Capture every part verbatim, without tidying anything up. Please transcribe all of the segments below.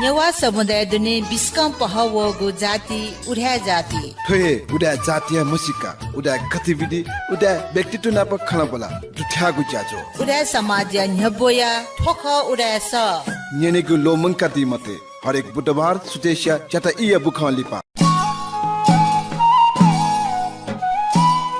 नेवाः समुदाय दुने बिस्कं पहः वःगु जाति उदाय् जाति। थ्व हे उदाय् जातिया म्हसीका, उदाय् गतिविधि, उदाय् व्यक्तित्व नाप खँल्हाबल्हा दुथ्याःगु ज्याझ्वः। उदाय् समाजया न्ह्यब्वया थ्व खः उदाय् सः। न्यनेगु ल्वःमंकादी मते। हरेक बुधबार सुथसिया च्याता ईया बुखं लिपा।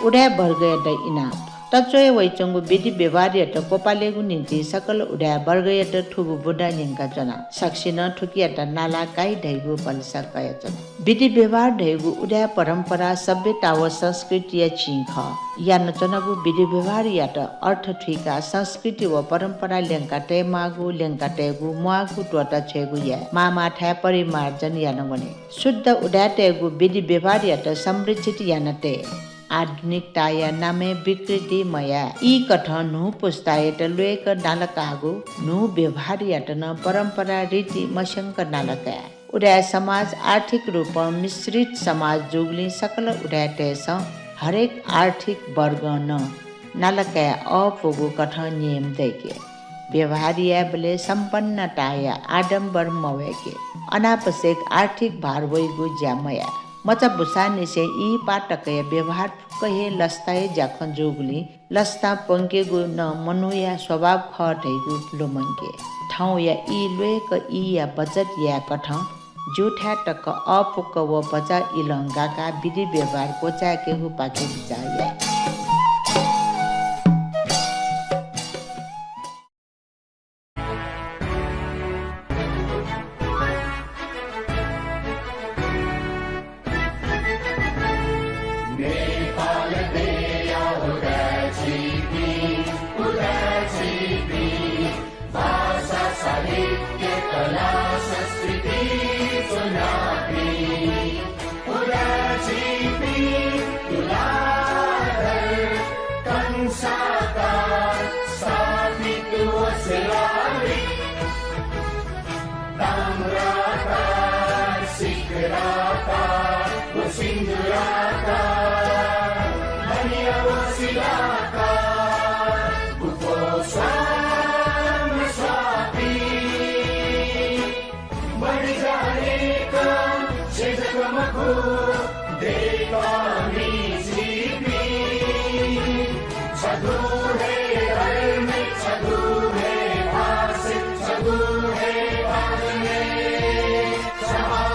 उदाय् वर्गयात इनाप। तच्वया वइच्वंगु विधि व्यवहारयात क्वपालेगु निंतिं सकल उदाय् वर्गयात थुगु बुँदा न्यंकाच्वना। सकसिनं थुकियात नाला काइ धइगु भलसा कयाच्वना। विधि व्यवहार धइगु उदाय् परम्परा सभ्यता व संस्कृतिया चिं खः। यानाच्वनागु विधि व्यवहारयात अर्थ थुइकाः संस्कृति व परम्परा ल्यंका तयेमाःगु, ल्यंका तयेगु म्वाःगु त्वःता छ्वयेगु याये। माःमाःथाय् परिमार्जन याना वने। शुद्ध उदाय्‌तय्‌गु विधि व्यवहारयात संरक्षित याना तये। आधुनिकताया नामय् विकृति मयाये। ईकथं न्हू पुस्तायात ल्वय्‌क नालाकाःगु न्हू व्यवहारयात नं परम्परा रीति मस्यंक नालाकाये। उदाय् समाज आर्थिक रूपं मिश्रित समाज जूगुलिं सकल उदाय्‌तय्‌सं हरेक आर्थिक वर्गं नं नालाकाये अःपुगु कथं नियम दय्‌के। व्यवहार यायेबलय् सम्पन्नताया आडम्बर मवय्‌के। अनावश्यक आर्थिक भार वइगु ज्या मयाये। मचा बुसांनिसें ई पाः तकया व्यवहार फुक्क हे लसताया ज्याखँ जूगुलिं लसता प्वंकेगु नं मनूया स्वभाव खः धइगु लुमंके। थौंया ई ल्वय्‌क ईया बचत यायेकथं ज्यूथाय् तक अःपुक व भचा इलं गाकाः विधि व्यवहार क्वचाय्‌केगुपाखे बिचाः याये। नेपाल देया उदाय् झीपिं, उदाय् झीपिं, भाषा, साहित्य, कला, संस्कृति ज्वनापिं, उदाय् झीपिं तुलाधर कंसाकार स्थापित व शिलालिपि। ताम्राकार, सिकराकार व सिन्दूराकार, मणि व शिलाकार, गुफो स्वां स्वापी। मरि जानेका छेँ जक मखु, दय्‌कामि झीपिं। छगू हे धर्म, छगू हे भाषा, छगू हे भाषा, छगू हे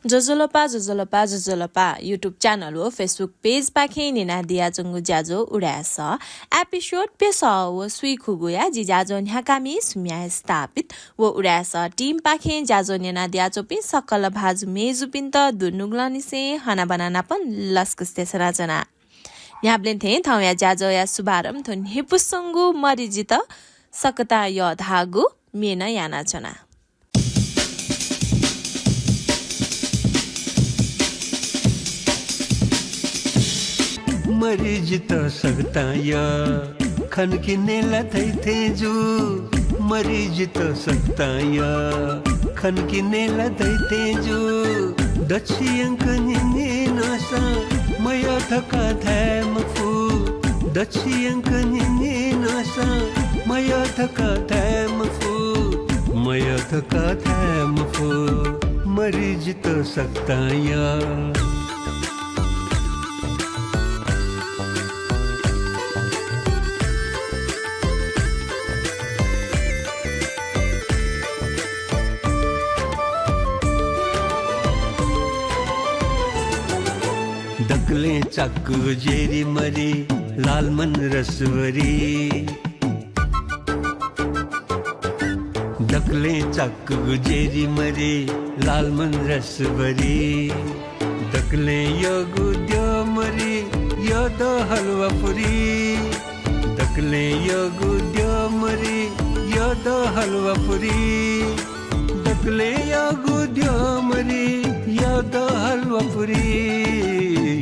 ज्वजलपा, ज्वजलपा, ज्वजलपा। YouTube channel व Facebook page पाखें न्यनादियाच्वंगु ज्याझ्वः उदाय् सः episode प्यसः व स्वीखुगुया जि ज्याझ्वः न्ह्याकामि सुम्या स्थापित व उदाय् सः team पाखें ज्याझ्वः न्यनादियाच्वंपिं सकल भाजु मय्‌जुपिन्त दुनुगलंनिसें हनाबना नापं लसकुस देछानाच्वना। न्ह्याबलें थें थौंया ज्याझ्वःया शुभारम्भ थ्व न्हिपुसंगु मरि जितः सकतां यः धाःगु म्ये नं यानाच्वना। मरि जितः सकतां यः, खनकि नयेला धइथें जू। मरि जितः सकतां यः, खनकि नयेला धइथें जू। दछि यंक न्हिन्हि न्हःसां मयः धकाः धाये मफु। दछि यंक न्हिन्हि न्हःसां मयः धकाः धाये मफु। मयः धकाः धाये मफु। मरि जितः सकतां यः। दकलय् चाकु ज्येरी मरि, लालमन रसवरी। दकलय् चाकु ज्येरी मरि, लालमन रसवरी। दकलय् यःगु द्यः मरि, यःद्यः हलवा पुरी। दकलय् यःगु द्यः मरि, यःद्यः हलवा पुरी। दकलय् यःगु द्यः मरि, यःद्यः हलवा पुरी।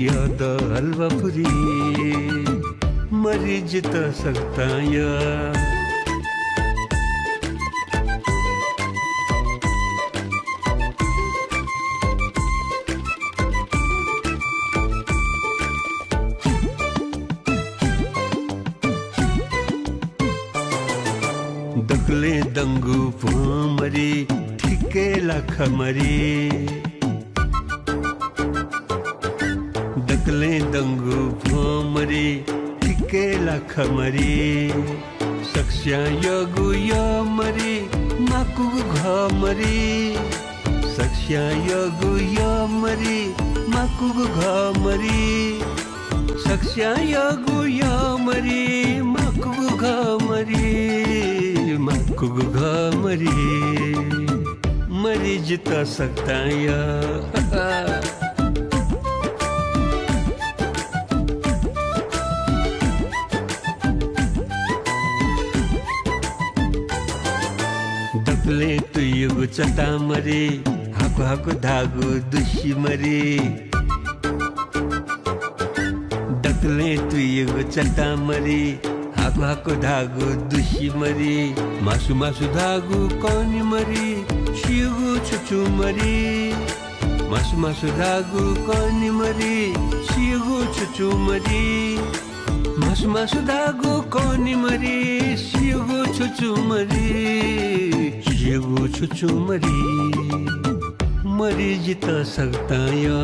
यःद्यः हलवा पुरी। मरि जित सकताया। दकलय् दंगु भ्वंमरि, थिकय् लाखा मरि। दकलय् दंगु भ्वंमरि, थिकय् लाखा मरि। सकस्यां यःगु यःमरि, माकुगु घःमरि। सकस्यां यःगु यःमरि, माकुगु घःमरि। सकस्यां यःगु यःमरि, माकुगु घःमरि, माकुगु घःमरि। मरि जित सकताया। दकलय् तुयुगु चतामरि, हाकु हाकु धाःगु दुसिमरि। दकलय् तुयुगु चतामरि, हाकु हाकु धाःगु दुसिमरि। मासु मासु धाःगु कनिमरि, सियुगु छुचुमरि। मासु मासु धाःगु कनिमरि, सियुगु छुचुमरि। मासु मासु धाःगु कनिमरि, सियुगु छुचुमरि, सियुगु छुचुमरि। मरि जित सकताया।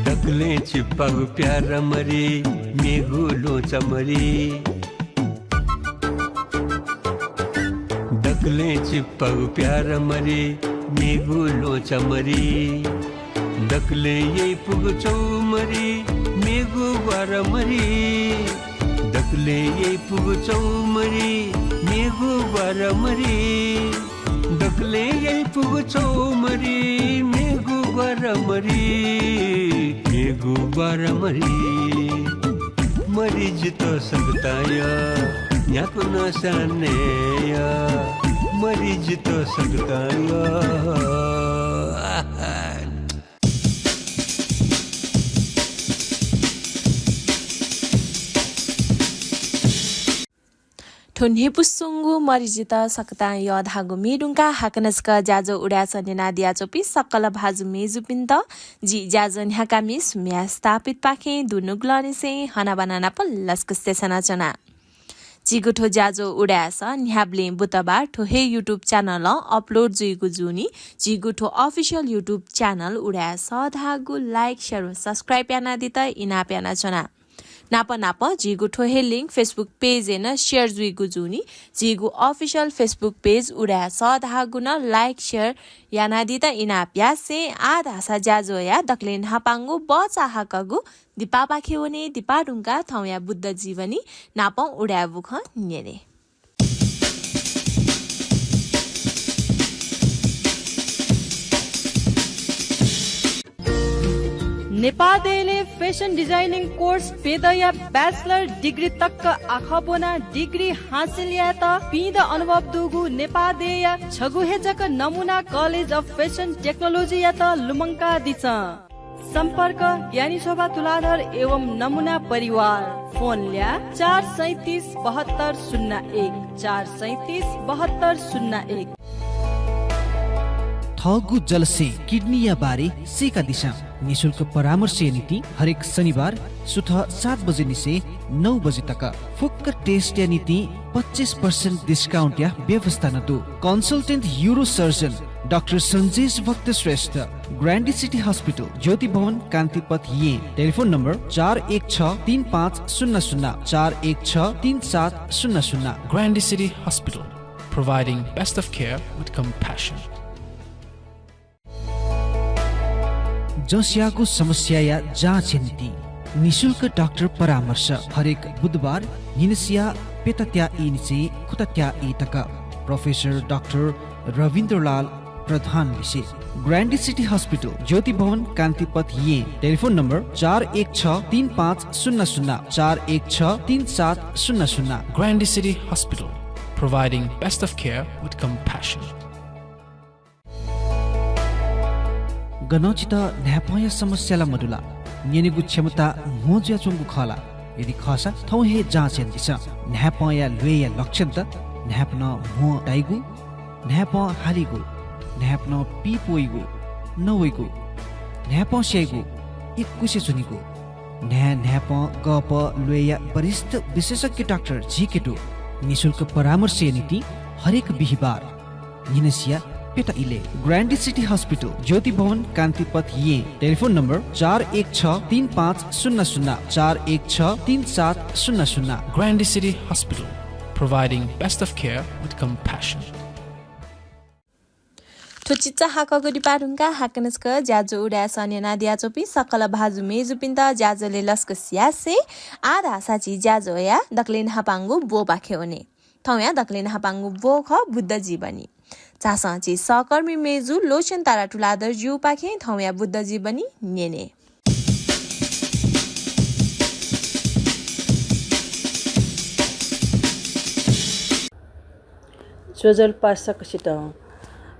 दकलय् चिप्पागु प्यारामरि, मेगु ल्वचामरि। दकलय् चिप्पागु प्यारामरि, मेगु ल्वचामरि। दकलय् यइपुगु चौमरि, मेगु ग्वारामरि। दकलय् यइपुगु चौमरि, मेगु ग्वारामरि। दकलय् यइपुगु चौमरि, मेगु ग्वारामरि, मेगु ग्वारामरि। मरि जित सकताया, न्ह्याक्व नसानय् या। मरि जित सकताया। थ्व न्हिपुसुंगु मरि जित सकतां यः धाःगु म्ये धुंकाः हाकनं छकः ज्याझ्वः उदाय् सः न्यनादियाच्वंपिं सकल भाजु मय्जुपिन्त जि ज्याझ्वः न्ह्याकामि सुम्या स्थापितपाखें दुनुगलंनिसें हनाबना नाप लसकुस देछानाच्वना। झीगु थ्व ज्याझ्वः उदाय् सः न्ह्याबलें बुधबार थ्व हे YouTube channel-य् upload जुइगु जूनि। झीगु थ्व official YouTube channel उदाय् सः धाःगु like, share व subscribe यानादीत इनाप यानाच्वना। नाप नाप झीगु थ्व हे link Facebook page-य् नं share जुइगु जूनि। झीगु official Facebook page उदाय् सः धाःगु नं like, share यानादीत इनाप यासें आः धाःसा ज्याझ्वःया दकलय् न्हापांगु बचा हाकःगु दिपापाखे वने। दिपा धुंकाः थौंया बुद्ध जीवनी नापं उदाय् बुखँ न्यने। नेपाः देय्‌लय् fashion designing course प्यदँया bachelor degree तक आखः ब्वनाः degree हासिल यायेत पिदँ अनुभव दुगु नेपाः देय्‌या छगू हे जक नमुना College of Fashion Technology-यात लुमंकादिसँ। सम्पर्क, ज्ञानी शोभा तुलाधर एवं नमुना परिवार। फोन ल्याः, चार सैँतिस बहत्तर शून्य एक, चार सैँतिस बहत्तर शून्य एक। थःगु जलस्यें किडनीया बारे सीकादिसँ। निशुल्क परामर्शया निंतिं हरेक शनिबार सुथ सात बजेनिसें नौ बजे तक फुक्क test-या निंतिं पच्चिस percent discount-या व्यवस्था नं दु। Consultant urosurgeon डाक्टर सञ्जेश भक्त श्रेष्ठ, ग्रान्डी सिटी हस्पिटल, ज्योति भवन, कान्तिपथ, येँ। टेलिफोन नम्बर चार एक छ तीन पाँच शून्य शून्य, चार एक छ तीन सात शून्य शून्य। Grande City Hospital, providing best of care with compassion. जँस्याःगु समस्याया जाँचया निंतिं निशुल्क डाक्टर परामर्श हरेक बुधबार न्हिनसिया प्यतात्या ईनिसें खुतात्या ई तक। प्रोफेसर डाक्टर रविन्द्रलाल प्रधान विषय। ग्रान्डी सिटी हस्पिटल, ज्योति भवन, कान्तिपथ, येँ। टेलिफोन नम्बर चार एक छ तीन पाँच शून्य शून्य, चार एक छ तीन सात शून्य शून्य। Grande City Hospital, providing best of care with compassion. गनं छितः न्हाय्पंया समस्या ला मदु ला? न्यनेगु क्षमता म्हो जुयाच्वंगु खः ला? यदि खःसा, थौं हे जाँच यानादिसँ। न्हाय्पंया ल्वय्या लक्षणत न्हाय्पनं म्हो ताइगु, न्हाय्पं हालीगु, न्हाय्पनं पीप वइगु, नवइगु, न्हाय्पं स्याइगु, इकुसे च्वनीगु, न्हाय् न्हाय्पं गःपः ल्वय्या वरिष्ठ विशेषज्ञ डाक्टर झीके दु। निशुल्क परामर्शया निंतिं हरेक बिहिबार न्हिनसिया प्यता इलय्। ग्रान्डी सिटी हस्पिटल, ज्योति भवन, कान्तिपथ, येँ। टेलिफोन नम्बर चार एक छ तीन पाँच शून्य शून्य, चार एक छ तीन सात शून्य शून्य। Grande City Hospital, providing best of care with compassion. थ्व चिचाहाकःगु दिपा धुंकाः हाकनं छकः ज्याझ्वः उदाय् सः न्यनादियाच्वंपिं सकल भाजु मय्जुपिन्त ज्याझ्वलय् लसकुस यासें आः धाःसा झी ज्याझ्वःया दकलय् न्हापांगु ब्वपाखे वने। थौंया दकलय् न्हापांगु ब्व खः बुद्ध जीवनी। झासँ झी सहकर्मी मय्जु लोचन तारा तुलाधर ज्यूपाखें थौंया बुद्ध जीवनी न्यने। ज्वजलपा सकसितं।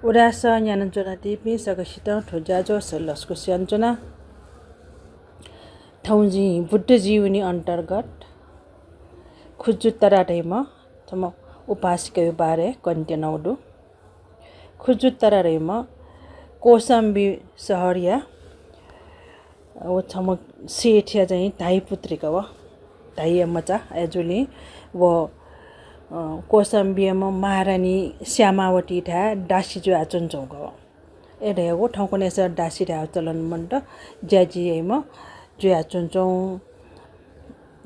उदाय् सः न्यनाच्वनादीपिं सकसितं थ्व ज्याझ्वः लसकुस यानाच्वना। थौं जिं बुद्ध जीवनी अन्तर्गत खुज्जुत्तरा धइम्ह छम्ह उपासिकाया बारे कनेत्यनागु दु। खुज्जुत्तरा धइम्ह कोशाम्बी शहरया व छम्ह सेठया चाहिँ धाइपुत्रिका व धाइया मचा। अय्जूगुलिं व, अ, कोशाम्बीयाम्ह महारानी श्यामावतीथाय् दासी जुयाः च्वनाच्वंगु व। अय् धयागु थौंकन्हय्‌सं दासी धायेगु चलन मन्त, ज्याझी याइम्ह जुयाः च्वनाच्वंगु।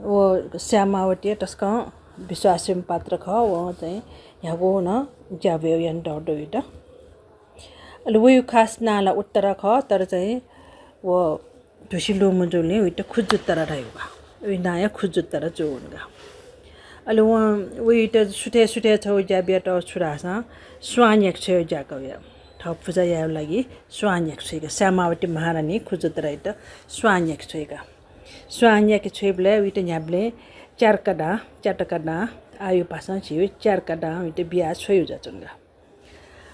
व श्यामावती तसकं विश्वासया पात्र खः। वं चाहिँ न्ह्यागु नं ज्या ब्वय् यानातःगु दु वइत। अले वया खास नां ला उत्तरा खः, तर चाहिँ व धुसी लूम्ह जूगुलिं वइत खुज्जुत्तरा धाइगु का। वया नां हे खुज्जुत्तरा जूगु का। अले वं वइत सुथय् सुथय् छगू ज्या बियातःगु छु धाःसा स्वां न्ह्याके छ्वयेगु ज्या का वया। थः पुजा यायेगु लागि स्वां न्ह्याके छ्वयेगु का। श्यामावती महारानी खुज्जुत्तराइत स्वां न्ह्याके छ्वयेगु का। स्वां न्ह्याके छ्वइबलय् वइत न्ह्याबलें च्यातका दां, च्यातका दां, आःया भासं झीगु च्यातका दां वइत बियाः छ्वयेगु जुयाच्वन का।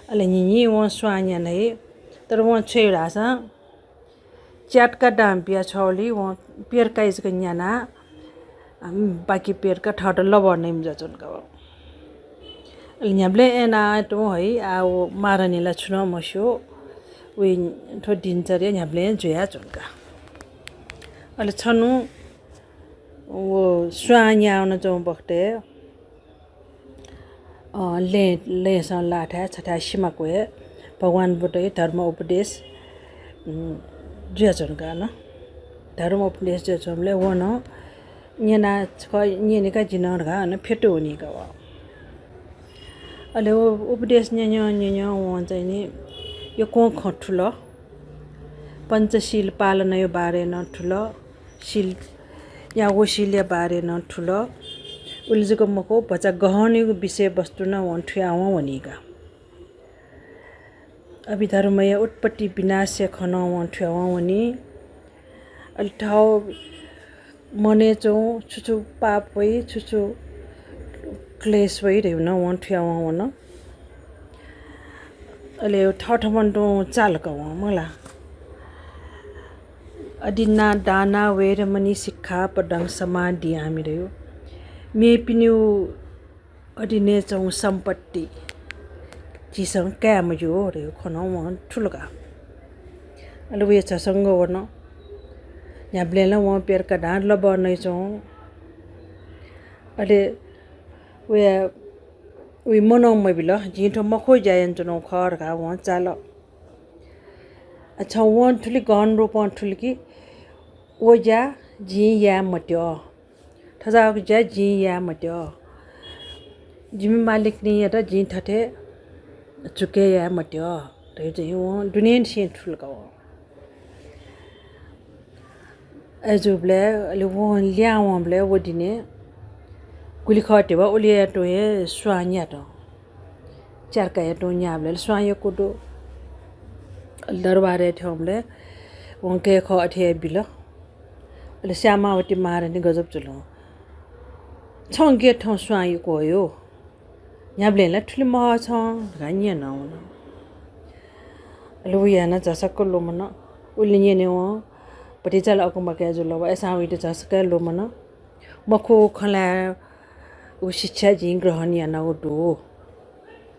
अले न्हिं न्हिं वं स्वां न्ह्यानाः, तर वं छ्वयेगु धाःसां च्यातका दां बिया छ्वःगुलिं वं प्यर्काइ जक न्ह्यानाः, अम, बाकी प्यर्का थःत लबः नइम्ह जुयाच्वन का व। अले न्ह्याबलें अय्नाः तुं हइ, आः व महारानी ला छुं नं मस्यू, वया थ्व दिनचर्या न्ह्याबलें जुयाच्वन का। अले छन्हु व स्वां न्ह्यावनाच्वंगु बखतय् अ, लँय्, लँय्‌सं लाःथाय् छथाय् सिमा क्वय् भगवान बुद्धया धर्म उपदेश, उम्, जुयाच्वन का अन। धर्म उपदेश जुयाच्वंबलय् व नं न्यना, छकः न्यने का जि नं धकाः अन फ्यतुं वनी का व। अले व उपदेश न्यँ न्यँ न्यँ न्यँ वं चाहिँ नि यक्व खँ थुल। पञ्चशील पालनाया बारे नं थुल। शील, यागु शीलया बारे नं थुल। उलि जक मखु, भचा गहनयागु विषयवस्तु नं वं थुयावं वनी का। अभिधर्मया उत्पत्ति विनाशया खँ नं वं थुयावं वनी। अले थः मनय् च्वं छु छु पाप वइ, छु छु क्लेश वइ धइगु नं वं थुयावं वन। अले थःथम्हं तुं चाल का वं मला। अदिन्ना दाना वेरमणि सिक्खापदं समादियामि धइगु। मेपिनिगु अधीनय् च्वंगु सम्पत्ति झीसं काये मज्यू धइगु खँ नं वं थुल का। अले वया झसंक वन। न्ह्याबलें ला वं प्यर्का दां लबः नइच्वं। अले वया, वया मनं मबिल, जिं थ्व मखुगु ज्या यानाच्वनागु खः धकाः वं चाल। अ, छं वं थुलि गहन रूपं थुल कि व ज्या जिं याये मत्यः। थज्याःगु ज्या जिं याये मत्यः। जिमि मालिकनीयात जिं थथे झुके याये मत्यः धइगु चाहिँ वं दुनेंनिसें थुल का वं। अय्जूबलय् अले वं लिहां वंबलय् व दिने गुलि खः धिबा उलिया तुं हे स्वां न्यात। च्यातकाया तुं न्याःबलय् स्वां यक्व दु। अले दरबारय् थ्यंबलय् वं गय् खः अथे हे बिल। अले श्यामावती महारानी गजब जुल। छं गय् थौं स्वां यक्व हयो? न्ह्याबलें ला थुलि महः छं धकाः न्यन वं। अले व यानाः झसक्क लुमन। उलि न्यने वं भतिचा ला अकुमकय् जुल। व अय्सां वइत झसक्क लुमन। मखु खँ ल्हाये व शिक्षा जिं ग्रहण यानागु दु।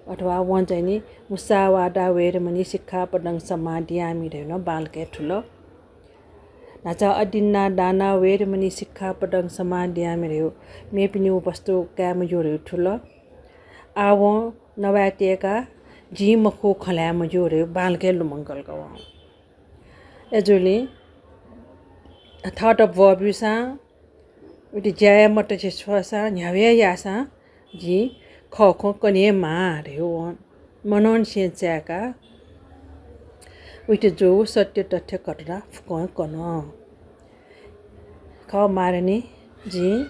अथवा वं चाहिँ नि मुसावादा वेरमणि शिक्षापदं समादियामि धयागु नं बांलाक थुल। न्हाचः अदिन्ना दाना वेरमणि शिक्षापदं समादियामि धयागु मेपिनि वस्तु काये मज्यू धयागु थुल। आः वं नवाये तयेकाः जिं मखु खँ ल्हाये मज्यू धयागु बांलाक लुमंकल का वं। अय्जूगुलिं थःत ब्वः ब्यूसां, उइत ज्या याये मते छ्वःसां, न्ह्याबलें याःसां जिं खः खँ कने हे माः धयागु वं मनंनिसें चाय्काः उइत जूगु सत्य तथ्य घटना फुक्कं कन। खः महारानी, जिं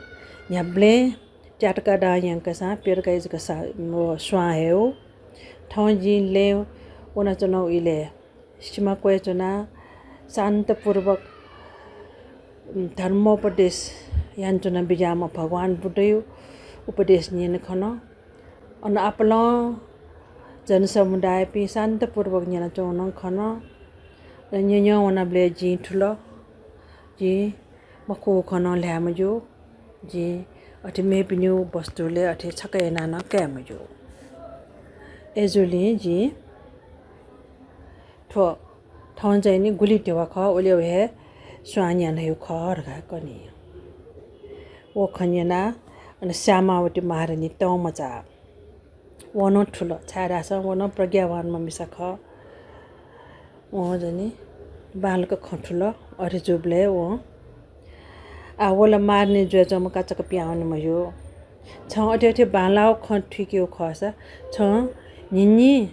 न्ह्याबलें त्यातका दां यंकसां प्यदँ कयाः जक सा-, व स्वां हयेगु। थौं जिं लँय् वनाच्वनागु इलय् सिमा क्वय् च्वनाः शान्तपूर्वक धर्मोपदेश यानाच्वना बिज्याःम्ह भगवान बुद्धया उपदेश न्यने खन। अन आपालं जनसमुदायपिं शान्तपूर्वक न्यनाच्वंगु नं खन। अले न्यं न्यं वनाबलय् जिं थुल, जिं मखु खँ नं ल्हाये मज्यू। जिं अथे मेपिनिगु वस्तुलय् अथे छकः यानाः नं काये मज्यू। अय्जूगुलिं जिं थ्व थौं चाहिँ नि गुलि ध्यबा खः, उलि हे स्वां यानाहयेगु खः धकाः कनी। व खँ न्यनाः अन श्यामावती महारानी तंम्वचाः। व नं थुल, छाय्धाःसा व नं प्रज्ञावान मिसा खः। वं चाहिँ नि बांलाक खँ थुल। अथे जूबलय् वं, आः व ला महारानी जुयाच्वंम्ह का छकः पिहां वने मज्यू। छं अथे अथे बांलाःगु खँ थुइकेगु खःसा छं न्हिन्हि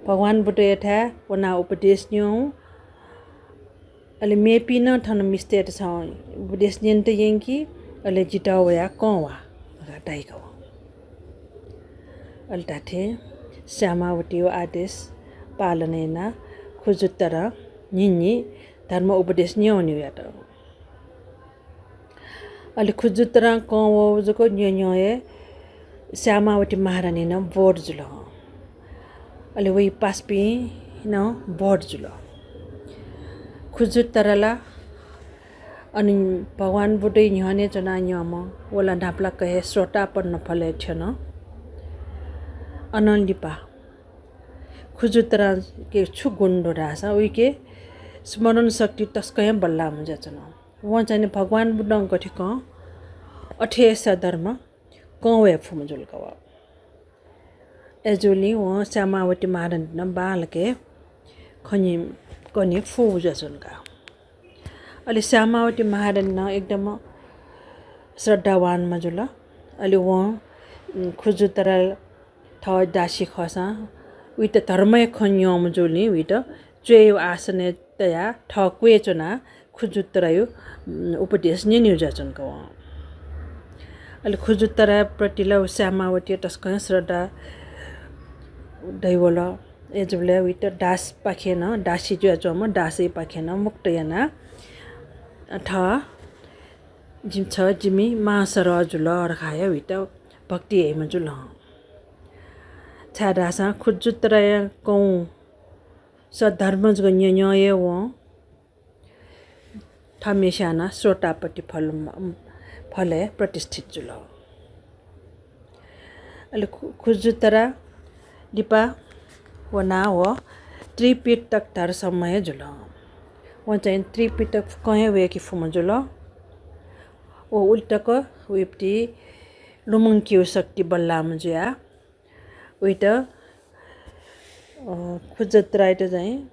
भगवान बुद्धयाथाय् वनाः उपदेश न्यँ। अले मेपिं नं थन मिस्तय्त छं उपदेश न्यनेत यंकि, अले जितः वयाः कं वा धकाः धाइ का वं। अले धात्थें श्यामावतीया आदेश पालन यानाः खुजुत्तरां न्हिन्हि धर्म उपदेश न्यं वनेगु यात। अले खुजुत्तरां कं वःगु जक न्यं न्यं हे श्यामावती महारानी नं बोध जुल। अले वइ पासापिं नं बोध जुल। खुजुत्तरा ला अन भगवान बुद्धया न्ह्यःने च्वनाः न्यंम्ह, व ला न्हापालाक हे श्रोतापन्न फलय् थ्यन। अनं लिपा खुजुत्तराके छु गुण दु धाःसा उइके स्मरण शक्ति तसकं हे बल्लाःम्ह जुयाच्वन। वं चाहिँ नि भगवान बुद्धं गथे कं अथे हे सद्धर्म कं वये फुम्ह जुल का वं। अय्जूगुलिं वं श्यामावती महारानीत नं बांलाक खँ न्यने कने फुगु जुयाच्वन का। अले श्यामावती महारानी नं एकदम श्रद्धावान जुल। अले वं, उम्, खुजुत्तरा थः दासी खःसां उइत धर्मया खँ न्यंम्ह जूगुलिं उइत च्वय्या आसनय् तयाः थः क्वय् च्वनाः खुजुत्तराया, उम्, उपदेश न्यनेगु जुयाच्वन का वं। अले खुजुत्तराप्रति ला श्यामावतीया तसकं श्रद्धा दइवल। अय्जूबलय् उइत दासपाखें नं, दासी जुयाच्वंम्ह दासीपाखें नं मुक्त यानाः थः जिमि, छ जिमि मांसरह जुल धकाः हे उइत भक्ति याइम्ह जुल। छाय्धाःसा खुजुत्तराया कं सद्धर्म जक न्यं न्यं हे वं थम्हेस्यां नं श्रोतापत्ति फल, फलय् प्रतिष्ठित जुल। अले खु-, खुजुत्तरा लिपा वनाः व त्रिपिटक धरसम्म हे जुल। वं चाहिँ त्रिपिटक फुक्कं हे वय्के फुम्ह जुल। व उलि तक वइपति लुमंकेगु शक्ति बल्लाःम्ह जुयाः उइत, अ, खुजुत्तराइत चाहिँ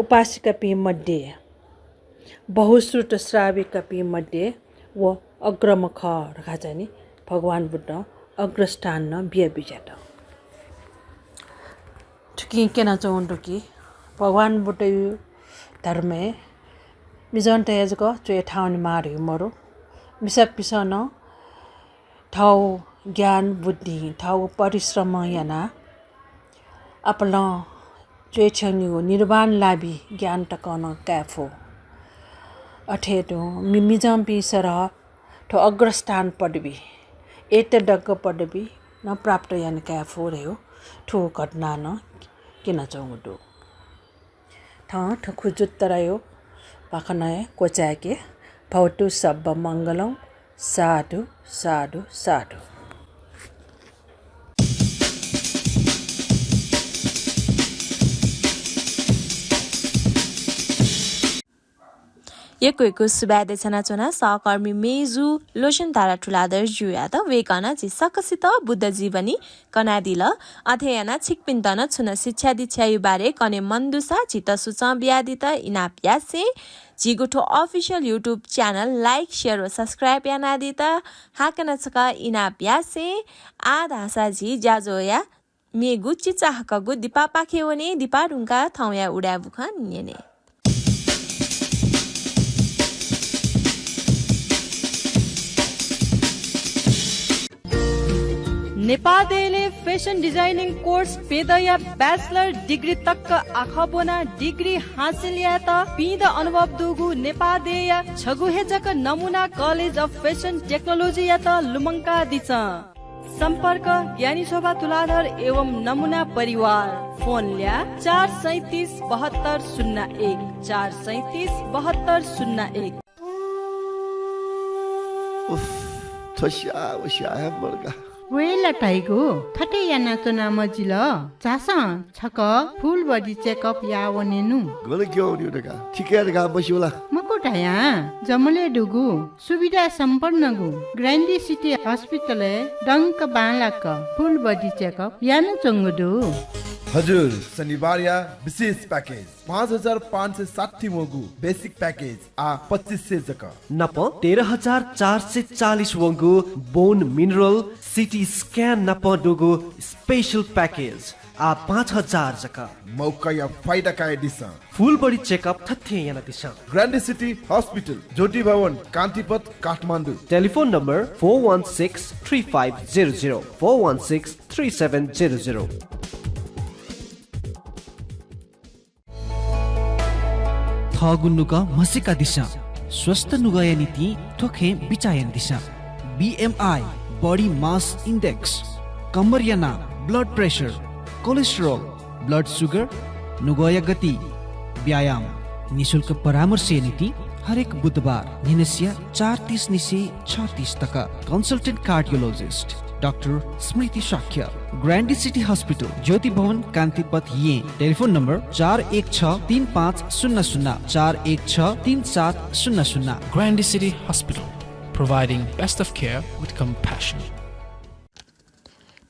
उपासिकापिं मध्ये, बहुश्रुत श्राविकापिं मध्ये व अग्रम्ह खः धकाः चाहिँ नि भगवान बुद्धं अग्रस्थान नं बिया बिज्यात। थुकिं क्यनाच्वंगु दु कि भगवान बुद्धया धर्मय् मिजंतय् जक च्वय् थाहां वनेमाः धइगु मदु। मिसापिंसं नं थःगु ज्ञान बुद्धि, थःगु परिश्रम यानाः आपालं च्वय्छ्यंनिगु निर्वाण लाभि ज्ञान तकं नं काये फु। अथे तुं मि-, मिजंपिं सरह थ्व अग्रस्थान पदवी, एतदग्र पदवी नं प्राप्त याना काये फु धयागु थ्व घटना नं क्यनाच्वंगु दु। थौं थुगु जुत्तराया भाखनं हे क्वचाय्के। भवतु सब्ब मंगलं। साधु, साधु, साधु। यक्व यक्व सुभाय् देछानाच्वना सहकर्मी मेजु लोचनतारा तुलाधरजुयात। वय्कलं झी सकसित बुद्ध जीवनी कनादिल। अथे यानाः छिकपिन्त नं छुं नं शिक्षा दीक्षाया बारे कने मन दुसा झीत सुचं बियादीत इनाप यासें झीगु थ्व official YouTube channel like, share व subscribe यानादीत हाकनं छकः इनाप यासें आः धाःसा झी ज्याझ्वःया मेगु चिचाहाकःगु दिपापाखे वने। दिपा धुंकाः थौंया उदाय् बुखँ न्यने। नेपाः देय्‌लय् fashion designing course प्यदँया bachelor degree तक आखः ब्वनाः degree हासिल यायेत पिदँ अनुभव दुगु नेपाः देय्‌या छगू हे जक नमुना College of Fashion Technology यात लुमंकादिसँ। सम्पर्क ज्ञानी शोभा तुलाधर एवं नमुना परिवार। फोन ल्याः चार सैँतिस बहत्तर शून्य एक, चार सैँतिस बहत्तर शून्य एक। उफ, थ्व स्याः व स्याः हे मदुगु। वय् ला धाइगु, थथे यानाच्वना मजिल। झासँ छकः full body checkup याः वनेनु। गन क्यं वनेगु धकाः, थिकय् धकाः मस्यू ला? मखु धयां, जमलय् दुगु सुविधा सम्पन्नगु Grande City Hospital-य् दंक बांलाक full body checkup यानाच्वंगु दु। हजुर, शनिबारया विशेष package, पाँच हजार पाँच सय साठी वंगु basic package आः पच्चिस सय जक। नाप तेह्र हजार चार सय चालिस वंगु bone mineral, CT scan नाप दुगु special package आः पाँच हजार जक। मौकाया फाइदा कयादिसँ। Full body checkup थथे यानादिसँ। Grande City Hospital, ज्योति भवन, कान्तिपथ, Kathmandu. Telephone number four one six three five zero zero, four one six three seven zero zero। थःगु नुगः म्हसीकादिसँ। स्वस्थ नुगःया निंतिं थ्व खँय् बिचाः यानादिसँ। BMI, body mass index, कम्मरया नाप, blood pressure, cholesterol, blood sugar, नुगःया गति, व्यायाम। निशुल्क परामर्शया निंतिं हरेक बुधबार न्हिनसिया चार तीस निसें छ तीस तक। Consultant cardiologist डाक्टर स्मृति शाक्य, Grande City Hospital, ज्योति भवन, कान्तिपथ, येँ। Telephone number चार एक छ तीन पाँच शून्य शून्य, चार एक छ तीन सात शून्य शून्य। Grande City Hospital, providing best of care with compassion.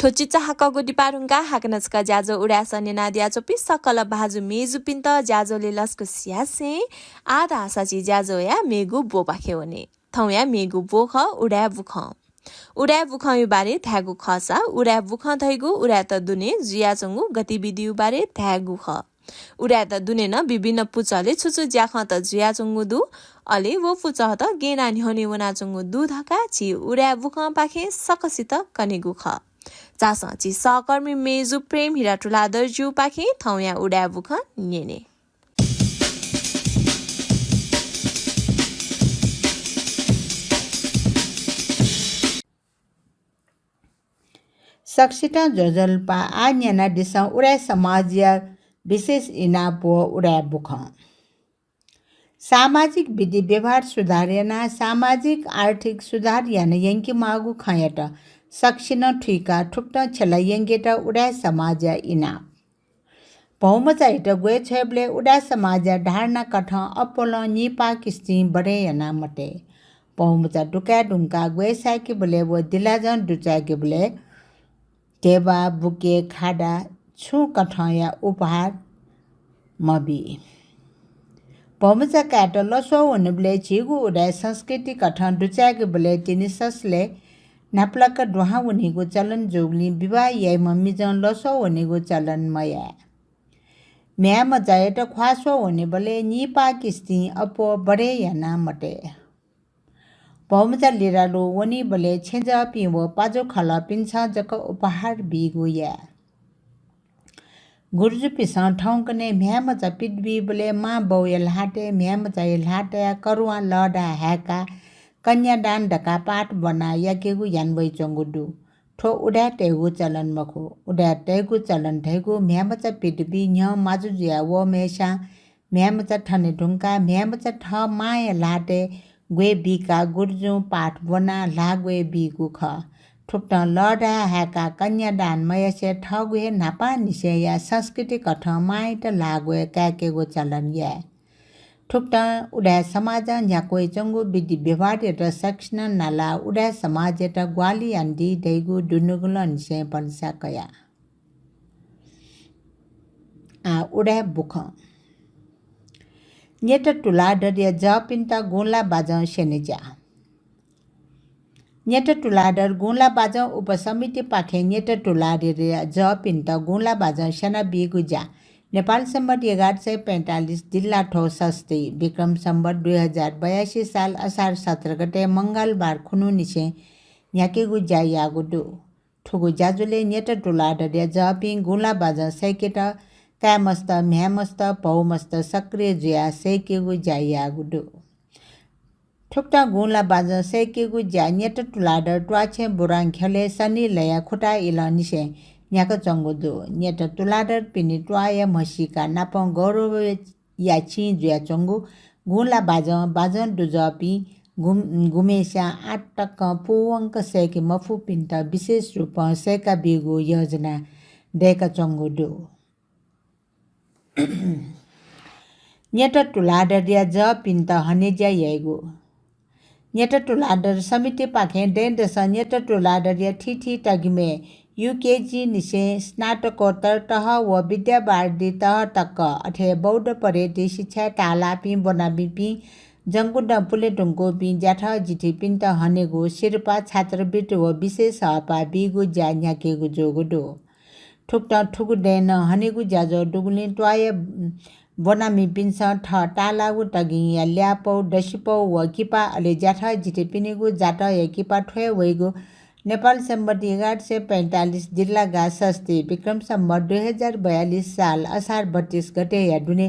थ्व चिचाहाकःगु दिपा धुंकाः हाकनं छकः ज्याझ्वः उदाय् सः न्यनादियाच्वंपिं सकल भाजु मेजुपिन्त ज्याझ्वलय् लसकुस यासें आः धाःसा झी ज्याझ्वःया मेगु ब्वपाखे वने। थौंया मेगु ब्व खः उदाय् बुखँ। उदाय् बुखँया बारे धायेगु खःसा, उदाय् बुखँ धइगु उदाय्‌त दुने जुयाच्वंगु गतिविधिया बारे धायेगु खः। उदाय्‌त दुने नं विभिन्न पुचलय् छु छु ज्याखँत जुयाच्वंगु दु, अले व पुचःत गय् यानाः न्ह्यःने वनाच्वंगु दु धकाः झी उदाय् बुखँपाखें सकसित कनेगु खः। झासँ झी सहकर्मी मेजु प्रेम हिरा तुलाधरजुपाखें थौंया उदाय् बुखँ न्यने। सकसितं ज्वजलपा। आः न्यनादिसँ उदाय् समाजया विशेष इनाप व उदाय् बुखँ। सामाजिक विधि व्यवहार सुधार यानाः सामाजिक आर्थिक सुधार याना यंकेमाःगु खँयात सकसिनं थुइकाः थुकथं छ्यला यंकेत उदाय् समाजया इनाप। भौमचायात ग्वय् छ्वयेबलय् उदाय् समाजया धारणा कथं अप्वलं निपाः किस्तिं बढे याना मते। भौमचा दुकाये धुंकाः ग्वय् साय्‌केबलय् व दिलाजं दुचाय्‌केबलय् धेबा, बुके, खादा छुं कथंया उपहार मबी। भौमचा कायेत लसः वनेबलय् झीगु उदाय् संस्कृति कथं दुचाय्‌केबलय् तिनि ससलय् न्हापालाक दुहां वनीगु चलन जूगुलिं विवाह याइम्ह मिजं लसः वनीगु चलन मयाये। म्ह्याय्‌मचायात ख्वाः स्वः वनेबलय् निपाः किस्तिं अप्वः बढे याना मते। भौमचा लिरालु वनीबलय् छेँजःपिं व पाजुखलःपिन्सं जक उपहार बीगु याये। गुरुजुपिन्सं थौंकन्हय् म्ह्याय्‌मचा पित बीबलय् मां बौया ल्हातय् म्ह्याय्‌मचाया ल्हातय् करुवां लःधाः हाय्‌काः कन्यादान धकाः पाठ ब्वनाः याकेगु याना वइच्वंगु दु। थ्व उदाय् तयेगु चलन मखु। उदाय् तयेगु चलन धइगु म्ह्याय्‌मचा पित बी न्ह्यः माजु जुयाः वःम्हय्‌स्यां म्ह्याय्‌मचा थने धुंकाः म्ह्याय्‌मचा थः मांया ल्हातय् ग्वय् बीकाः गुरुजुं पाठ ब्वनाः ल्हाः ग्वय् बीगु खः। थुकथं लःधाः हाय्‌काः कन्यादान मयासें थःगु हे न्हापांनिसेंया संस्कृति कथं मांयात ल्हाः ग्वय् काय्‌केगु चलन याये। थुकथं उदाय् समाजं न्ह्याक्व वइच्वंगु विधि व्यवहारयात सकसिनं नालाः उदाय् समाजयात ग्वाहालि यानादी धइगु दुनुगलंनिसें भलसा कया। आः उदाय् बुखँ। न्यत तुलाधरया जःपिन्त गुँला बाजं स्यनेज्या। न्यत तुलाधर गुँला बाजं उपसमितिपाखें न्यत तुलाधरया जःपिन्त गुँला बाजं स्यनाबीगु ज्या नेपाल संवत् एघार सय पैंतालिस दिल्लाथ्व षष्ठी, विक्रम संवत् दुई हजार बयासी साल असार सत्र गते मंगलबार खुन्हुनिसें न्ह्याकेगु ज्या याःगु दु। थुगु ज्याझ्वलय् न्यत तुलाधरया जःपिं गुँला बाजं सय्‌केत काय्‌मस्त, म्ह्याय्‌मस्त, भौमस्त सक्रिय जुयाः सय्‌केगु ज्या याःगु दु। थुकथं गुँला बाजं सय्‌केगु ज्या न्यत तुलाधर त्वाःछेँ बुरांख्यलय् सनी लँया खुता इलंनिसें न्ह्याकाच्वंगु दु। न्यत तुलाधरपिनि त्वाःया म्हसीका नापं गौरवया चिं जुयाच्वंगु गुँला बाजं, बाजं दुजःपिं गुम-, गुम्हस्यां आः तकं पूवंक सय्‌के मफुपिन्त विशेष रूपं सय्‌काबीगु योजना दय्‌काच्वंगु दु। न्यत तुलाधरया जःपिन्त हनेज्या याइगु। न्यत तुलाधर समितिपाखें दँय्‌दसं न्यत तुलाधरया थीथी तगिमय् युकेजी निसें स्नातकोत्तर तह व विद्यावारिधि तह तक, अथे बौद्ध पद्धति शिक्षाय् ताःलाःपिं ब्वनामिपिं जंगुदँ पुले धुंकूपिं ज्याथःजिथिपिन्त हनेगु सिरपाः, छात्रवृत्ति व विशेष हःपाः बीगु ज्या न्ह्याकेगु जूगु दु। थुकथं थुगु दँय् नं हनेगु ज्याझ्वः दुगुलिं त्वाःया ब्वनामिपिन्सं थः ताःलाःगु तगिंया ल्याःपौ, दसिपौ व किपा, अले ज्याथःजिथिपिनिगु जातःया किपा थ्वये वइगु नेपाल संवत् एघार सय पैंतालिस दिल्लागा षष्ठी, विक्रम संवत् दुई हजार बयालिस साल असार बत्तीस गतेया दुने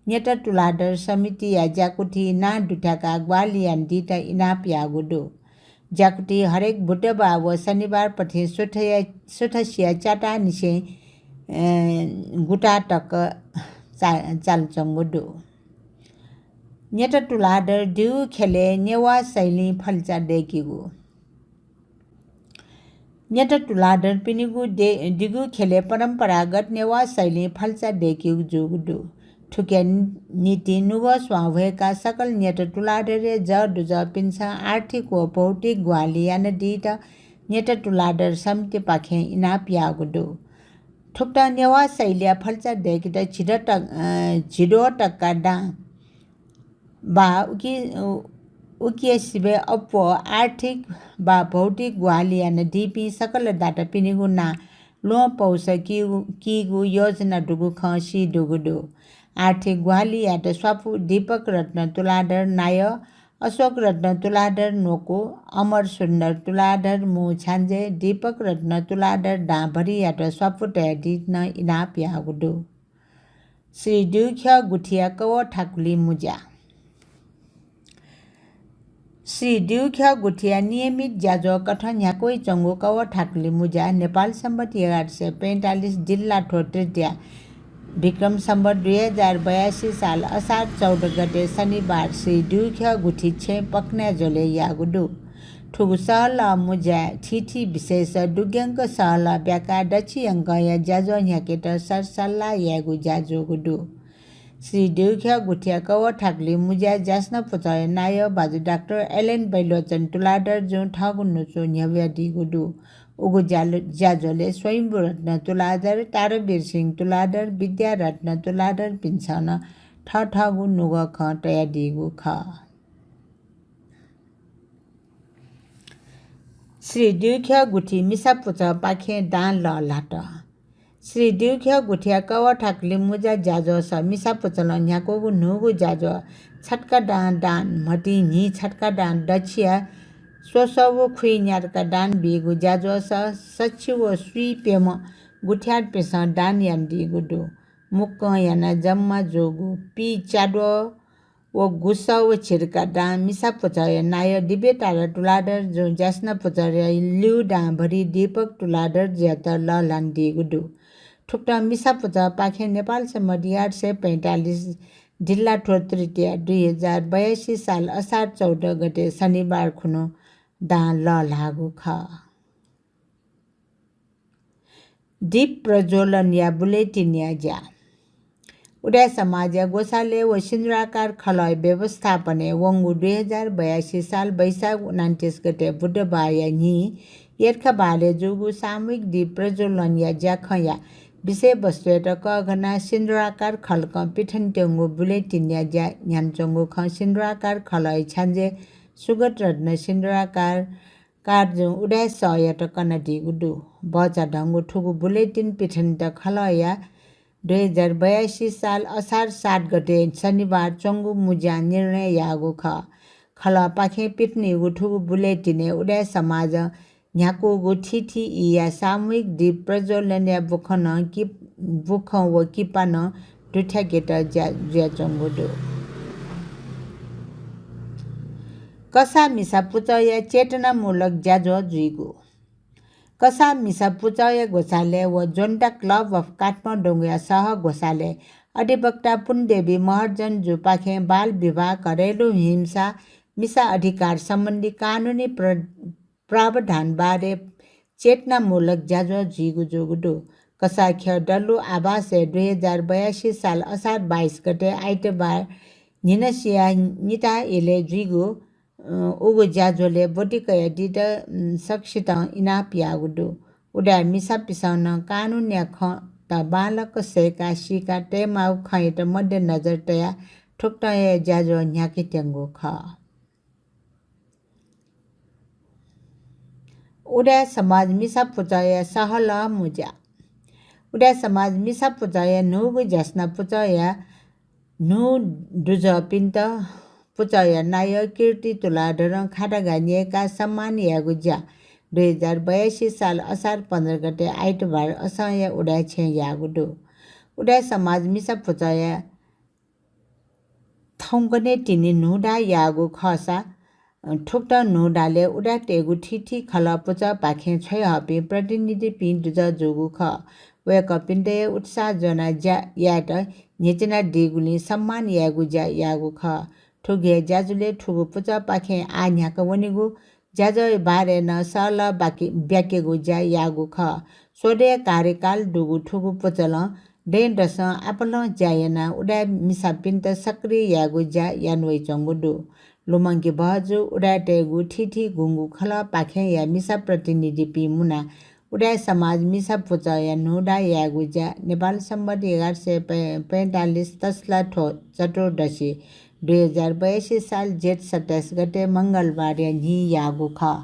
न्यत तुलाधर समितिया ज्याकुथिइ नां दुथ्याकाः ग्वाहालि यानादीत इनाप याःगु दु। ज्याकुथिइ हरेक बुधबार व शनिबारपथिं सुथया, सुथसिया च्याताःनिसें, अ, गुताः तक चा-, चालाच्वंगु दु। न्यत तुलाधर दिगु ख्यलय् नेवाः शैलीं फलिचा दय्‌कीगु। न्यत तुलाधरपिनिगु दे-, दिगु ख्यलय् परम्परागत नेवाः शैलीं फलिचा दय्‌कीगु जूगु दु। थुकिया नि-, निंतिं नुगः स्वां ह्वय्‌काः सकल न्यत तुलाधरया जः दुजःपिन्सं आर्थिक व भौतिक ग्वाहालि यानादीत न्यत तुलाधर समितिपाखें इनाप याःगु दु। थुकथं नेवाः शैलीया फलिचा दय्‌केत झिद्वः तक-, अ, झिद्वः तक्का दां वा उकि-, उ-, उकिया सिबय् अप्वः आर्थिक वा भौतिक ग्वाहालि यानादीपिं सकल दातापिनिगु नां ल्वहंपौसा कीगु, कीगु योजना दुगु खँ सीदुगु दु। आर्थिक ग्वाहालि यायेत स्वापू दीपक रत्न तुलाधर नायः, अशोक रत्न तुलाधर न्वकू, अमर सुन्दर तुलाधर मू छ्याञ्जे, दीपक रत्न तुलाधर दांभरियात स्वापू तयादीत नं इनाप याःगु दु। श्री दिगुख्यः गुथिया कवः थाकुलि मुज्या। श्री दिगुख्यः गुथिया नियमित ज्याझ्वः कथं न्ह्याक्व वइच्वंगु कवः थाकुलि मुज्या नेपाल संवत् एघार सय पैंतालिस दिल्लाथ्व तृतीया, विक्रम संवत् दुई हजार बयासी साल असार चौध गते शनिबार श्री दिगुख्यः गुथि छेँ पकन्या झ्वलय् याःगु दु। थुगु सहलह मुज्याय् थीथी विषयस दुग्यंक सहलह ब्याकाः दछि यंकंया ज्याझ्वः न्ह्याकेत सरसल्लाह यायेगु ज्या जूगु दु। श्री दिगुख्यः गुथिया कवः थाकुलि मुज्याय् ज्यासना पुचःया नायः बाजु डाक्टर एलेन बैलोचन तुलाधर जुं थःगु नुचु न्ह्यब्वयादीगु दु। उगु ज्या-, ज्याझ्वलय् स्वयम्भू रत्न तुलाधर, तारावीर सिंह तुलाधर, विद्यारत्न तुलाधरपिन्सं नं थःथःगु नुगः खँ तयादीगु खः। श्री दिगुख्यः गुथि मिसा पुचःपाखें दां लःल्हात। श्री दिगुख्यः गुथिया कवः थाकुलि मुज्या ज्याझ्वःस मिसा पुचलं न्ह्याकूगु न्हूगु ज्याझ्वः छत्का दां दान, म्हतिं न्हि छत्का दान, दछिया स्वस्वःगु खुइ न्यातका दान बीगु ज्याझ्वःस सछि व स्वीप्यम्ह गुथियारपिन्सं दान यानादीगु दु। मुक्कं यानाः जम्मा जूगु पीच्याद्वः व गुसः व छिरिका दां मिसा पुचःया नायः दिव्यतारा तुलाधर जुं ज्यासना पुचःया ल्यू दां भरि दीपक तुलाधर जुयात लःल्हानादीगु दु। थुकथं मिसा पुचःपाखें नेपाल सम्बत एघार सय पैंतालिस ढिल्लाथ्व तृतीया दुई हजार बयासी साल असार चौध गते शनिबार खुन्हु दां लःल्हाःगु खः। दीप प्रज्वलनया बुलेटिनया ज्या। उदाय् समाजया ग्वसालय् व सिन्दुराकार खलःया व्यवस्थापनय् वंगु दुई हजार बयासी साल वैशाख उनान्तिस गते बुधबारया न्हि यर्खाबारय् जूगु सामूहिक दीप प्रज्वलनया ज्याखँया विषयवस्तुयात कःघानाः सिन्दुराकार खलकं पिथनातयंगु बुलेटिनया ज्या न्ह्यानाच्वंगु खँ सिन्दुराकार खलःया छ्याञ्जे सुगत रत्न सिन्दुराकार कारजुं उदाय् सःयात कनादीगु दु। भचा धंगु थुगु बुलेटिन पिथनेत खलःया दुई हजार बयासी साल असार सात गते शनिबार च्वंगु मुँज्यां निर्णय याःगु खः। खलःपाखें पिथनीगु थुगु बुलेटिनय् उदाय् समाजं न्ह्याकूगु थीथी ईया सामूहिक दीप प्रज्वलनया बुखँ नं कि-, बुखँ व किपा नं दुथ्याकेत ज्या-, जुयाच्वंगु दु। कसाः मिसा पुचःया चेतनामूलक ज्याझ्वः जुइगु। कसाः मिसा पुचःया ग्वसालय् व जनता क्लब अफ काठमाडौंया सह ग्वसालय् अधिवक्ता पुण्यदेवी महर्जन जुपाखें बाल विवाह, घरेलु हिंसा, मिसा अधिकार सम्बन्धी कानुनी प्र-, प्रावधान बारे चेतनामूलक ज्याझ्वः जुइगु जूगु दु। कसाःख्यः दल्लु आवासय् दुई हजार बयासी साल असार बाइस गते आइतबार न्हिनसिया निता इलय् जुइगु, अ, उगु ज्याझ्वलय् ब्वति कयादीत, उम्, सकसितं इनाप याःगु दु। उदाय् मिसापिन्सं नं कानुनया खँत बांलाक सय्काः सीकाः तयेमाःगु खँयात मध्यनजर तयाः थुकथं हे ज्याझ्वः न्ह्याकेत्यंगु खः। उदाय् समाज मिसा पुचःया सहलह मुँज्या। उदाय् समाज मिसा पुचःया न्हूगु ज्यासना पुचःया न्हू दुजःपिन्त पुचःया नायः कीर्ति तुलाधरं खादागाः न्यय्काः सम्मान यायेगु ज्या दुई हजार बयासी साल असार पन्ध्र गते आइतबार असंया उदाय् छेँय् याःगु दु। उदाय् समाज मिसा पुचःया थौंकन्हय् तिनि न्हूदाः याःगु खःसा, अ, थुकथं न्हूदालय् उदाय्‌तय्‌गु थीथी खलः पुचःपाखें छ्वयाहःपिं प्रतिनिधिपिं दुजः जूगु खः। वय्‌कःपिन्त हे उत्साह ज्वनाः ज्या यायेत न्ह्यचिनादीगुलिं सम्मान यायेगु ज्या याःगु खः। थुगु हे ज्याझ्वलय् थुगु पुचःपाखें आः न्ह्याका वनीगु ज्याझ्वःया बारे नं सहलह बाके-, ब्याकेगु ज्या याःगु खः। स्वदँया कार्यकाल दुगु थुगु पुचलं दँय्‌दसं आपालं ज्या यानाः उदाय् मिसापिन्त सक्रिय यायेगु ज्या यानावइच्वंगु दु। लुमंके बहःजू उदाय्‌तय्‌गु थीथी गुंगू खलःपाखेंया मिसा प्रतिनिधिपिं मुनाः उदाय् समाज मिसा पुचःया न्हूदाः यायेगु ज्या नेपाल सम्बत एघार सय पै-, पैंतालिस तसला थ्व चतुर्दशी दुई हजार बयासी साल जेठ सत्ताइस गते मंगलबारया न्हि याःगु खः।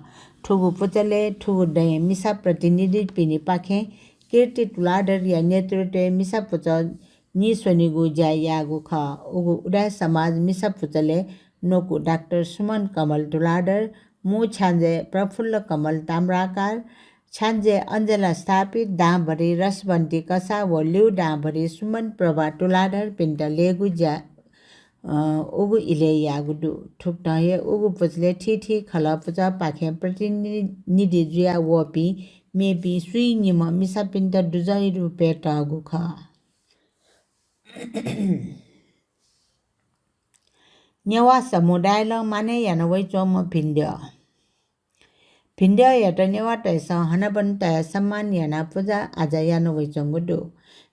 थुगु पुचलय् थुगु दँय् मिसा प्रतिनिधिपिनिपाखें कीर्ति तुलाधरया नेतृत्वय् मिसा पुचः नीस्वनेगु ज्या याःगु खः। उगु उदाय् समाज मिसा पुचलय् न्वकू डाक्टर सुमन कमल तुलाधर, मू छ्याञ्जे प्रफुल्ल कमल ताम्राकार, छ्याञ्जे अञ्जला स्थापित, दांभरि रसवन्ती कसाः व ल्यू दांभरि सुमन प्रभा तुलाधरपिन्त लेगु ज्या, अ, उगु इलय् याःगु दु। थुकथं हे उगु पुचलय् थीथी खलः पुचःपाखें प्रतिनिधि जुयावःपिं मेपिं स्वीनिम्ह मिसापिन्त दुजःया रूपय् तःगु खः। नेवाः समुदायलं मानय् यानावइच्वंम्ह भिंद्यः। भिंद्यःयात नेवाःतय्‌सं हनाबना तयाः सम्मान यानाः पुजा आजा यानावइच्वंगु दु।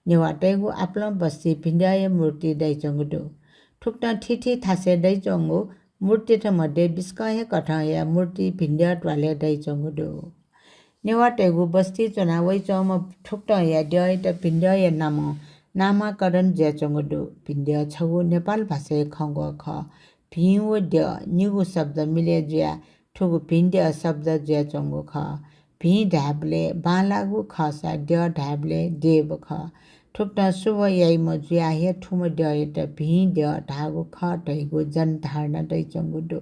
नेवाःतय्‌गु आपालं बस्ती भिंद्यःया मूर्ति दइच्वंगु दु। थुकथं थीथी थासय् दइच्वंगु मूर्तित मध्ये बिस्कं हे कथंया मूर्ति भिंद्यः त्वालय् दइच्वंगु दु। नेवाःतय्‌गु बस्ती च्वना वइच्वंम्ह थुकथंया द्यःयात भिंद्यःया नामं नामाकरण जुयाच्वंगु दु। भिंद्यः छगू नेपाल भाषाया खँग्वः खः। भिं व द्यः निगू शब्द मिले जुयाः थुगु भिंद्यः शब्द जुयाच्वंगु खः। भिं धायेबलय् बांलाःगु खःसा द्यः धायेबलय् देव खः। थुकथं शुभ याइम्ह जुयाः हे थुम्ह द्यःयात भिं द्यः धाःगु खः धइगु जनधारणा दइच्वंगु दु।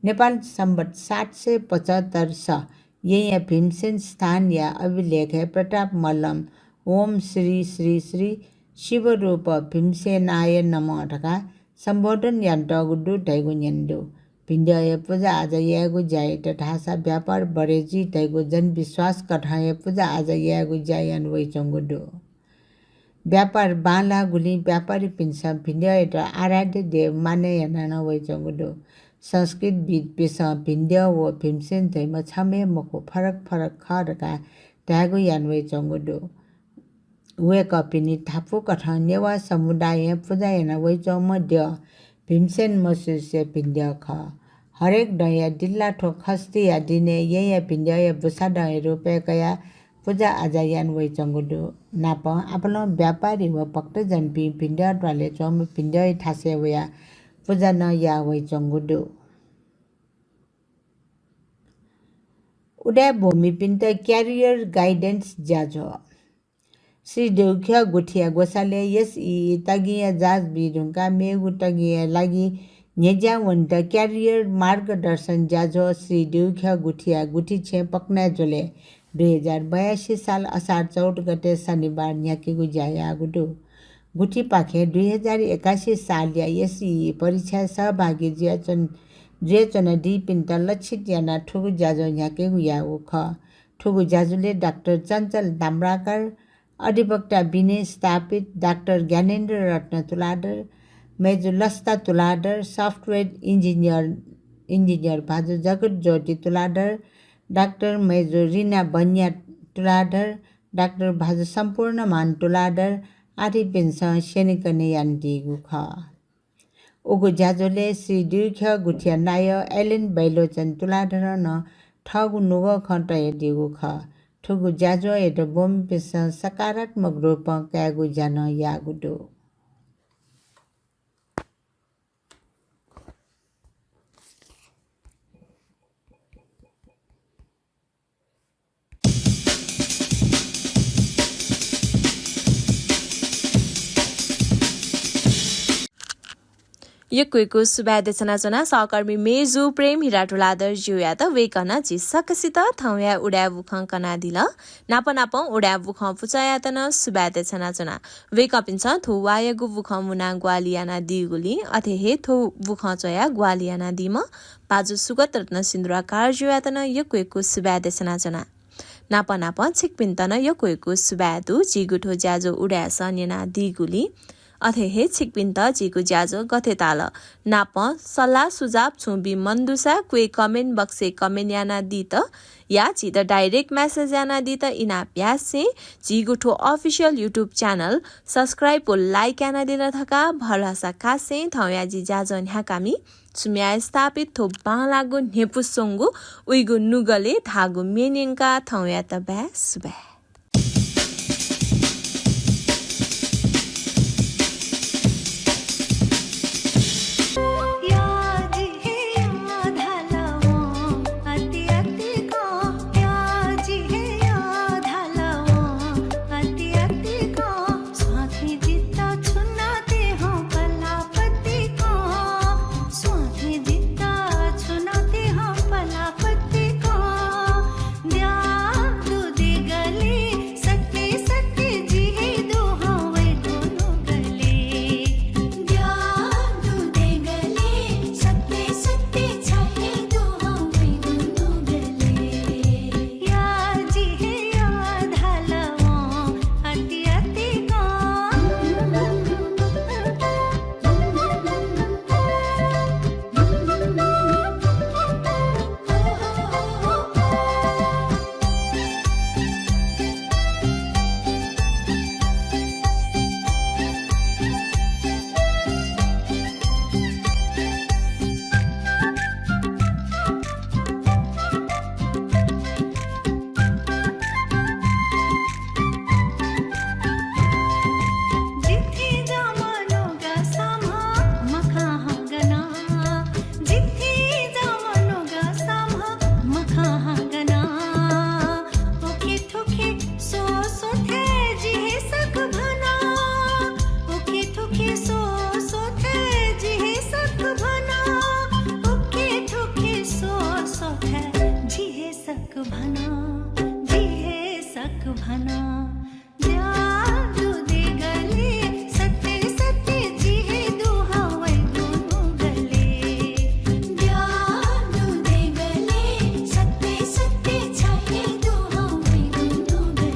नेपाल संवत् सात सय पचहत्तर स येँया भीमसेन स्थानया अभिलेखय् प्रताप मल्लं ओम श्री श्री श्री शिवरूप भीमसेनाय नमः धकाः सम्बोधन यानातःगु दु धइगु न्यने दु। भिंद्यःया पुजा आजा यायेगु ज्यायात धाःसा व्यापार बढे जुइ धइगु जनविश्वास कथं हे पुजा आजा यायेगु ज्या याना वइच्वंगु दु। व्यापार बांलाःगुलिं व्यापारीपिन्सं भिंद्यःयात आराध्य देव मानय् यानाः नं वइच्वंगु दु। संस्कृतविद्पिन्सं भिंद्यः व भीमसेन धइम्ह छम्ह हे मखु, फरक फरक खः धकाः धायेगु याना वइच्वंगु दु। वय्कःपिनि धापू कथं नेवाः समुदायं पुजा याना वइच्वंम्ह द्यः भीमसेन मसुसे भिंद्यः खः। हरेक दँया दिल्लाथ्व खष्ठीया दिनय् येँया भिंद्यःया बुसादँया रूपय् कयाः पुजा आजा याना वइच्वंगु दु। नापं आपालं व्यापारी व भक्तजनपिं भिंद्यः त्वालय् च्वंम्ह भिंद्यःया थासय् वयाः पुजा नं याः वइच्वंगु दु। उदाय् ब्वंमिपिन्त career guidance ज्याझ्वः। श्री देउख्यः गुथिया ग्वसालय् एसईई तगिंया जाँच बी धुंकाः मेगु तगिंया लागि न्ह्यज्यां वनेत career मार्गदर्शन ज्याझ्वः श्री देउख्यः गुथिया गुथिछेँ पकनाय् ज्वलय् दुई हजार बयासी साल असार चौध गते शनिबार न्ह्याकेगु ज्या याःगु दु। गुथिपाखें दुई हजार एकासी सालया एसईई परीक्षाय् सहभागी जुयाच्वन-, जुयाच्वनादीपिन्त लक्षित यानाः थुगु ज्याझ्वः न्ह्याकेगु याःगु खः। थुगु ज्याझ्वलय् डाक्टर चञ्चल ताम्राकार, अधिवक्ता विनय स्थापित, डाक्टर ज्ञानेन्द्र रत्न तुलाधर, मय्जु लस्ता तुलाधर, software engineer, engineer भाजु जगत ज्योति तुलाधर, डाक्टर मय्जु रिना बन्या तुलाधर, डाक्टर भाजु सम्पूर्णमान तुलाधर आदिपिन्सं स्यनेकने यानादीगु खः। उगु ज्याझ्वलय् श्री देउख्यः गुथिया नायः एलेन बैलोचन तुलाधरं नं थःगु नुगः खँ तयादीगु खः। थुगु ज्याझ्वःयात ब्वंपिन्सं सकारात्मक रूपं कायेगु ज्या नं याःगु दु। यक्व यक्व सुभाय् देछानाच्वना सहकर्मी मय्जु प्रेम हिरा तुलाधर ज्यूयात। वय्कलं झी सकसित थौंया उदाय् बुखँ कनादिल। नाप नापं उदाय् बुखँ पुचःयात नं सुभाय् देछानाच्वना। वय्कःपिन्सं थ्व वाःयागु बुखँ मुनाः ग्वाहालि यानादीगुलिं, अथे हे थ्व बुखँ च्वयाः ग्वाहालि यानादीम्ह भाजु सुगत रत्न सिन्दुराकार ज्यूयात नं यक्व यक्व सुभाय् देछानाच्वना। नाप नापं छिकपिन्त नं यक्व यक्व सुभाय् दु, झीगु थ्व ज्याझ्वः उदाय् सः न्यनादीगुलिं। अथे हे छिकपिन्त झीगु ज्याझ्वः गथे ताल नापं सल्लाह सुझाव छुं बी मन दुसा क्वय् comment box-य् comment यानादीत या झीत direct message यानादीत इनाप यासें झीगु थ्व official YouTube channel subscribe व like यानादिल धकाः भलसा कासें थौंया जि ज्याझ्वः न्ह्याकामि सुम्या स्थापित थ्व बांलाःगु न्ह्यइपुसे च्वंगु उइगु नुगलय् धाःगु म्ये न्यंकाः थौंयात बाय् सुभाय्। सक भन, जि हे सक भन, ज्यादु देगलय् सत्य सत्य जि हे दुहां वइगु नुगलय्। ज्यादु देगलय् सत्य सत्य छ हे दुहां वइगु नुगलय्।